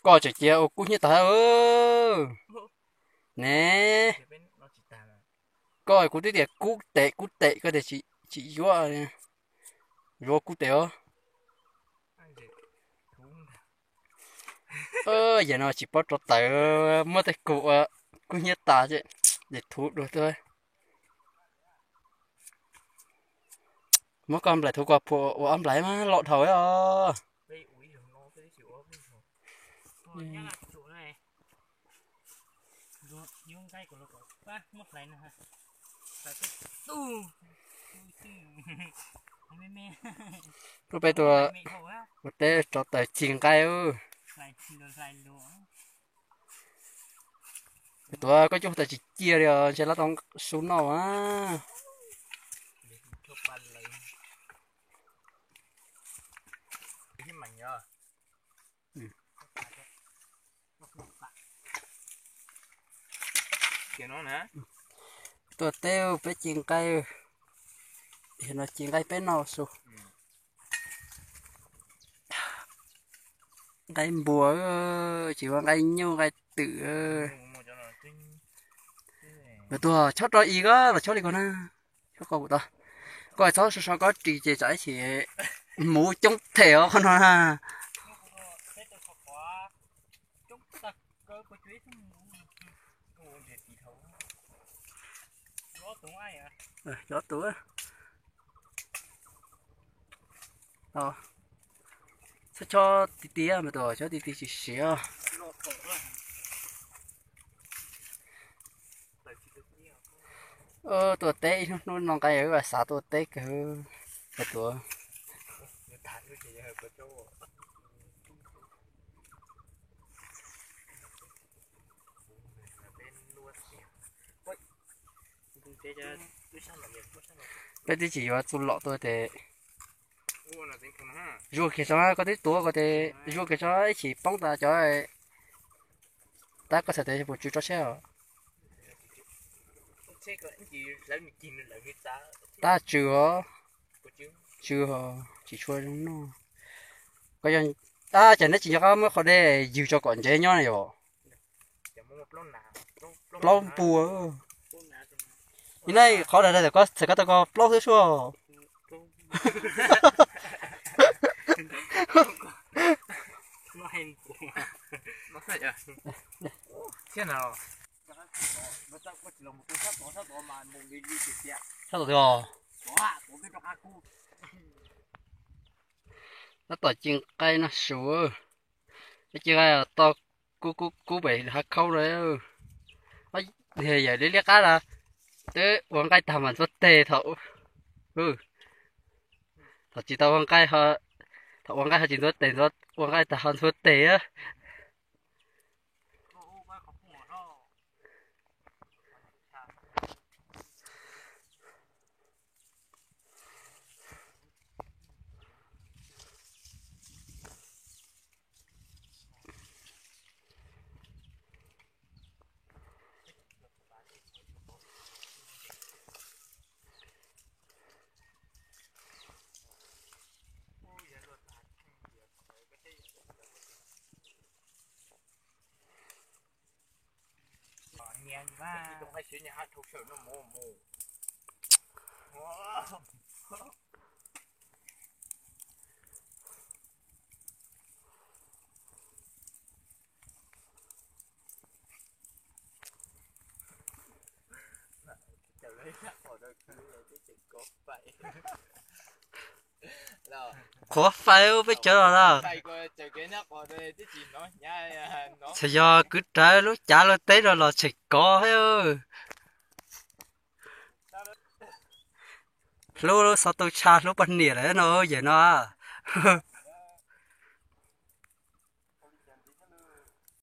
Koj tseem cia ua kub hnyiab tag ne. Koj kuv twb tias kub tes kub tes koj tias tsis yuav, yuav kub tes os. Yam no tsis paub rau tawm, muab tej kub ua kub hnyiab tas ces thuv dua tuaj. Muab koj nplaim thuv koj phuam ua ob nplaim mas loj dhau os. Lub peb tuaj ua teb rau taws ci nqaij. Tuav koj coj taws tsis cia li os, ntshe lab tau su noj a. Tuaj teb peb ci nqaij, no ci nqaij peb noj su. Nqaij npua, tsis ua nqaij nyuj nqaij twm. Mas tuag chob rau i ko los chob li ko na. Chob ko kuv tau. Koj txhob so so kob ris ces tsam ib chim muv coob them os qhov no na. Cov tus, txhob chob ti ti mas tuaj, chob ti ti tsis siav. Tuaj teb ib hnub hnub no nqaij xav tuaj teb kawg. Tuaj Peb twb tsis yuav txuj lom tuaj tes. Zuaj kiag tso, koj twb tuav ko tes zuaj kiag tso ib chim poob tas cov. Tab koj txhais tes puas tsw tso seb os. Tab tsw os, tsw os, tsis tshua zoo noj. Koj yog, tab cas neb tsis nco qab muab qhov dej ywg tso kom ntsev nyob na yom. Plaub npua. Ib na qhov dag dag koj txhais koj tau ko plaub xwb suaj. Sab tom twg os? Tab tom ci nqaij noj su. Peb ci nqaij toj kub kub kub pem hav khaub na. Yawm liab liab qab na, twb ua nqaij tag mas ntxuav teg thaum, thaum tsis tau ua nqaij, thaum ua nqaij ho tsis ntxuav teg, ua nqaij tag ho ntxuav teg. Qhuav fais peb cov los na. Txawm yog kwv rawv lub cav lub teb no los tseem kov thiab. Hlub lub xov tu tsha hlub poj niam lawm no yawm no.